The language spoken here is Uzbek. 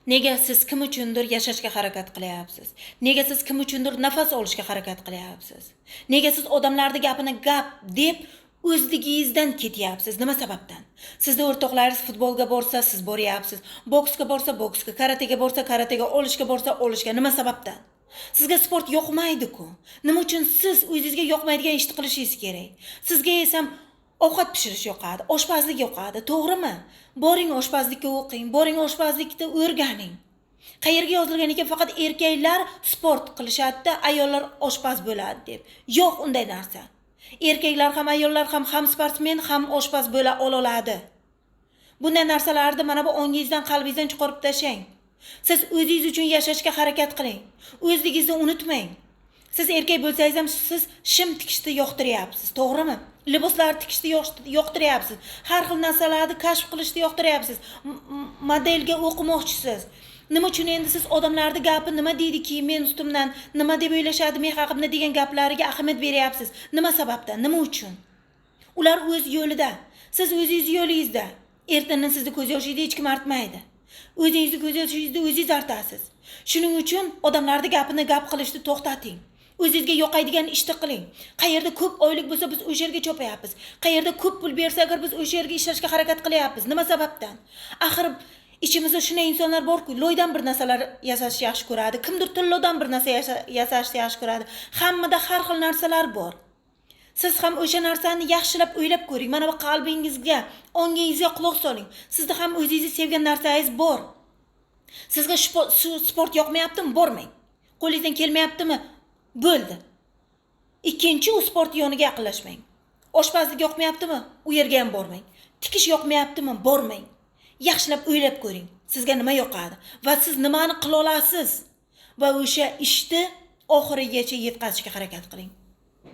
Nega siz kim uchundir yashashga harakat qilyapsiz? Nega siz kim uchundir nafas olishga harakat qilyapsiz? Nega siz odamlarni gapini gap deb o'zligingizdan ketyapsiz? Nima sababdan? Sizni o'rtoqlaringiz futbolga borsa, siz boryapsiz. Boksga borsa, boksga, karatega borsa, karatega, olishga borsa, olishga. Nima sababdan? Sizga sport yoqmaydi-ku. Nima uchun siz o'zingizga yoqmaydigan ishni qilishingiz kerak? Sizga esa ovqat pishirish yoqadi, oshpazlik yoqadi, to'g'rimi? Boring oshpazlikka o'qing, boring oshpazlikni o'rganing. Qayerga yozilgan ekan faqat erkaklar sport qilishadi, ayollar oshpaz bo'ladi deb? Yo'q unday narsa. Erkaklar ham, ayollar ham ham sportsmen, ham oshpaz bo'la oladi. Bunday narsalarni mana bu ongingizdan, qalbingizdan chiqarib tashlang. Siz o'zingiz uchun yashashga harakat qiling. O'zligingizni unutmang. Siz erkak bo'lsangiz ham siz shim tikishni yoqtiryapsiz, to'g'rimi? Liboslar tikishni yoqtiryapsiz. Har xil narsalarni kashf qilishni yoqtiryapsiz. Modelga o'qimoqchisiz. Nima uchun endi siz odamlarning gapi nima deydiki, men ustimdan nima deb o'ylashadi, men haqimda degan gaplariga ahamiyat beryapsiz? Nima sababdan? Nima uchun? Ular o'z yo'lida, siz o'zingiz yo'lingizda. Ertadan sizni ko'z yoshingizni hech kim artmaydi. O'zingizni ko'z yoshingizni o'zingiz artasiz. Shuning uchun odamlarning gapini gap qilishni to'xtating. O'zingizga yoqadigan ishni qiling. Qayerda ko'p oylik bo'lsa biz o'sha yerga chopayapmiz. Qayerda ko'p pul bersa agar biz o'sha yerga ishlashga harakat qilyapmiz. Nima sababdan? Axir ichimizda shunday insonlar borku, loydan bir narsalar yasashni yaxshi ko'radi, kimdir tillodan bir narsa yasashni yaxshi ko'radi. Hammada har xil narsalar bor. Siz ham o'sha narsani yaxshilab o'ylab ko'ring. Mana bu qalbingizga, ongingizga quloq soling. Sizda ham o'zingizni sevgan narsangiz bor. Sizga shu sport yoqmayaptimi? Bormang. Qo'lingizdan kelmayaptimi? Bo'ldi. Ikkinchi u sport yoniga yaqinlashmang. Oshpazlik yoqmayaptimi? U yerga ham bormang. Tikish yoqmayaptimi? Bormang. Yaxshilab o'ylab ko'ring. Sizga nima yoqadi va siz nimani qila olasiz va o'sha ishni oxirigacha yetkazishga harakat qiling.